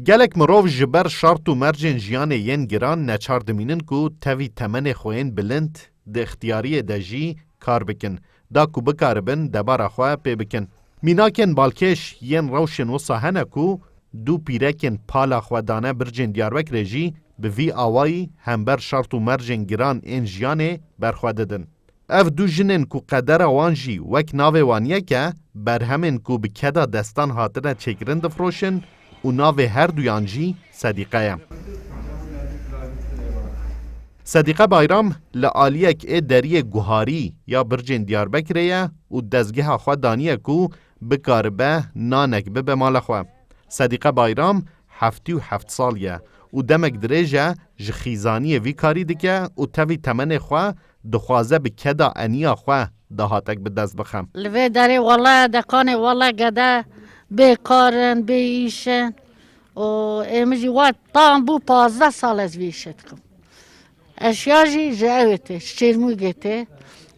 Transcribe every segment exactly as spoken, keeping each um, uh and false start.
Gelek mirov ji ber şert û mercên jiyanê yên giran neçar dimînin ku tevî temenê xwe yên bilind di ixtiyariyê de jî kar bikin, da ku bikaribin debara xwe pê bikin. Mînakên balkêş yên rewşên wisa hene ku du pîrekên pala xwe dane bircên Diyarbekirê jî bi vî awayî hember şert û mercên giran ên jiyanê berxwe didin. Ev du jinên ku qedera wan jî wek navê wan yek e, berhemên ku bi keda destan hatine çêkirin difroşin û navê her duyan jî Sedîqe ye. Sedîqe Bayram li aliyek ê deriyê guharî ya bircên Diyarbekirê ye û dezgeha xwe daniye ku bikaribe nanek bibe mala xwe. Sedîqe Bayram heftê û heft sal ye û demek dirêj e ji xîzaniyê vî karî dike û tevî temenê xwe dixwaze bi keda eniya xwe dahatek bi dest bixe. Li vê derê wele dekanê wele gede bêkar in, bê îş in û ê min jî we tam bû pazdeh sal ez vê îşê dikim. Eşya jî ji ewê tê, ji Çêrmûgê tê.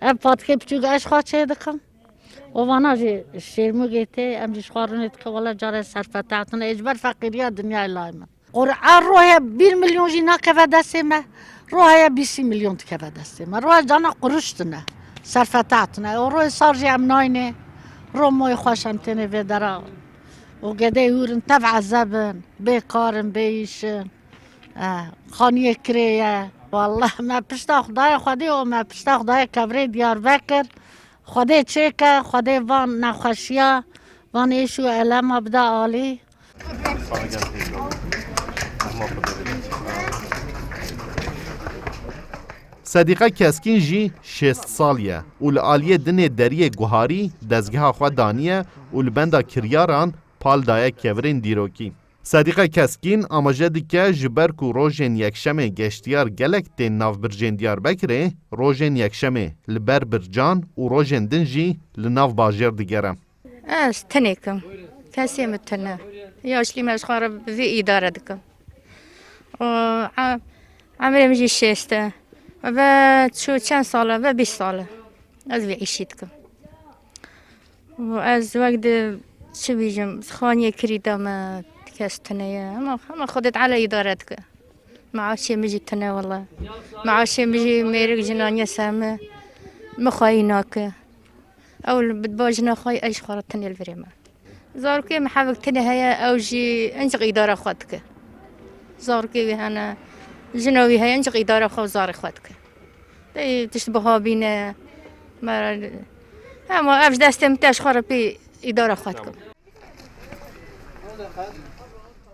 Ev patikê piçûk ez xwe çê dikim. Û vana jî ji Çêrmûgê tê, em jî ji xwe rûnê dikin, wele carê serfete hatine, ê ji ber feqîriya dinyayê lay min. Qur'a rohê bir milyon jî nakeve destê me, rohaya bîst milyon dikeve destê me. Rohê cana quruş tine, serfete hatine. Û rohê sar jî em nayne, ro moyê xweş em têne vê dera. Û gedê hûr in, tev ezeb in, bêkar in, bê îş in. Eh, xaniyê kirê ye. Wallah, me pişta Xwedayê Xwedê û me pişta Xwedayê kevirê Diyarbekir. Xwedê çêke, Xwedê van nexweşiya, van êş û elema bide alî. Sedîqe Keskîn jî şêst sal ye û li aliyê dinê deriyê guharî dezgeha xwe daniye û li benda kiryaran pal daye kevirên dîrokî. Sedîqe Keskîn amaje dike, ji ber ku rojên yekşemê geştiyar gelek tên nav bircên Diyarbekirê, rojên yekşemê li ber bircan û rojên din jî li nav bajêr digere. Ez tenê kim. Kesê min tune. Yaşlî me ji xwe re bi vî îdare dikim. Û e-, emrê min jî şêst e. Ve çû çend sal e? Ve bîst sal e. Ez vî îşî dikim. Û ez wek di çi bîjim, xaniyê kirî de me kes tune ye. Hema, hema Xwedê Teala îdare dike. Meaşê min jî tune wele. Meaşê min jî mêrik jinaniye ser min. Min xweyî nake. Ew li bi ba jina xwe, ez ji xwe re tenê li virê me. Zarokê min hevik tenê heye, ew jî ancaq îdara xwe dike. Zarokê wî hene, jina wî heye, ancaq îdara xwe û zarê xwe dike. Tê tişt biha bîne, me, hema ev ji destê min te, ji xwe re pê îdara xwe dikim.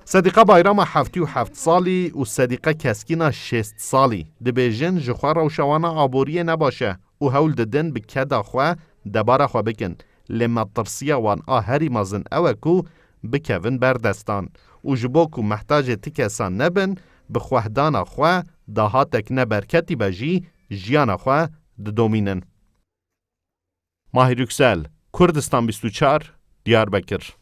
Sedîqa Bayrama heftê û heft salî û Sedîqa Keskîna şêst salî dibêjin, ji xwe rewşa wana aboriyê ne baş e û hewl didin bi keda xwe debara xwe bikin. Lê metirsiya wan a herî mezin ew e ku bikevin ber destan û ji bo ku mehtacê ti kesan nebin, bi xwehdana xwe dahatek ne berketî be jî jiyana xwe didomînin. Mahir Yüksel, Kurdistan bîst û çar, Diyarbekir.